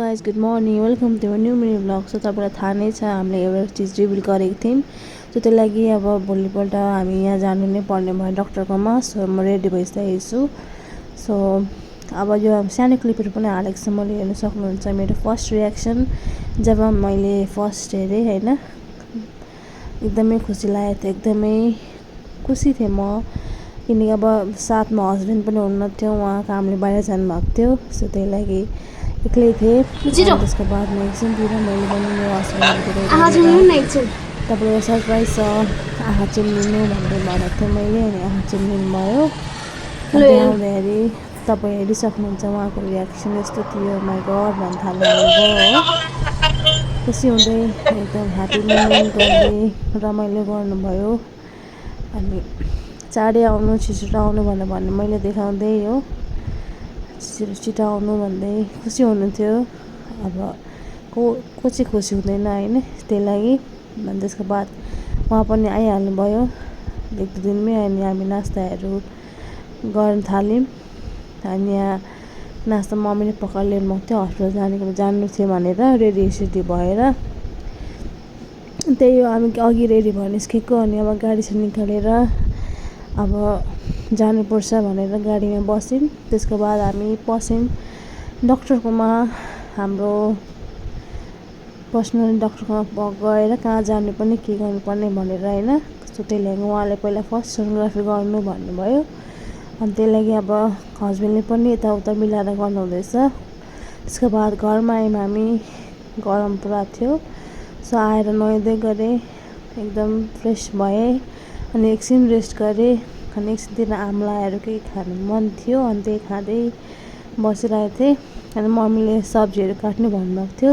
Guys good morning welcome to new mini blog. So तपाईँलाई थाहा नै छ हामीले एउटा चिज रिभिल गरेको थियौँ। सो त्यही लागि अब भोलिपल्ट हामी यहाँ जानु नै पर्ने भयो डक्टरकोमा। सो म रेडी भइसकेको छु। सो अब यो सानो क्लिपहरू पनि हालेको छु, मैले हेर्न सक्नुहुन्छ मेरो फर्स्ट रियाक्सन जब मैले फर्स्ट हेरेँ होइन। एकदमै खुसी लागेको थियो, एकदमै खुसी थिएँ म, किनकि अब साथमा हस्बेन्ड पनि हुनुहुन्न थियो, उहाँ कामले बाहिर जानुभएको थियो। सो त्यही लागि एक्लै थिएँ। त्यसको बादमा एकछिनतिर मैले पनि मेरो हस्बेन्डको तपाईँको सरप्राइज छ आँखा चिम्लिनु भन्दै भनेको थिएँ मैले, अनि आँखा चिम्लिनु भयो। त्यहाँ आउँदाखेरि तपाईँ हेरिसक्नुहुन्छ उहाँको रियाक्सन यस्तो थियो, माई गड भन्न थाल्नुभयो हो। खुसी हुँदै एकदम ह्याप्पी मोमेन्ट गर्दै रमाइलो गर्नुभयो। अनि चाँडै आउनु छिटो आउनु भनेर भन्ने मैले देखाउँदै हो, छिटो आउनु भन्दै खुसी हुनुहुन्थ्यो। अब को चाहिँ खुसी हुँदैन होइन, त्यही लागि। अनि त्यसको बाद उहाँ पनि आइहाल्नुभयो एक दुई दिनमै। अनि हामी नास्ताहरू गर्न थाल्यौँ। अनि यहाँ नास्ता मम्मीले पकाएर ल्याउनु भएको थियो, हस्पिटल जानु थियो भनेर रेडी भएर। त्यही हो, हामी अघि रेडी भएर निस्केको। अनि अब गाडी चाहिँ निकालेर अब जानुपर्छ भनेर गाडीमा बस्यौँ। त्यसको बाद हामी पस्यौँ डक्टरकोमा, हाम्रो पर्सनल डक्टरकोमा गएर कहाँ जानुपर्ने के गर्नुपर्ने भनेर होइन। सो त्यही लागि उहाँले पहिला फर्स्ट सोनोग्राफी गर्नु भन्नुभयो। अनि त्यही लागि अब हस्बेन्डले पनि यताउता मिलाएर गर्नुहुँदैछ। त्यसको बाद घरमा आयौँ हामी, गरम पुरा थियो। सो आएर नुहाउँदै गरेँ, एकदम फ्रेस भएँ। अनि एकछिन रेस्ट गरेँ। अनि एकछिनतिर आम्लाहरू केही खानु मन थियो, अनि त्यही खाँदै बसिरहेको थिएँ। अनि मम्मीले सब्जीहरू काट्नु भन्नुभएको थियो,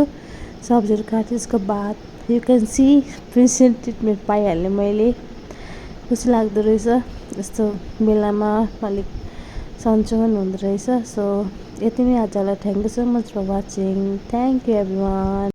सब्जीहरू काटेँ। त्यसको बाद you can see princess treatment पाइहालेँ मैले, खुसी लाग्दो रहेछ यस्तो बेलामा अलिक सन्चो पनि हुँदो रहेछ। सो यति नै आजलाई, thank you so much for watching, thank you everyone.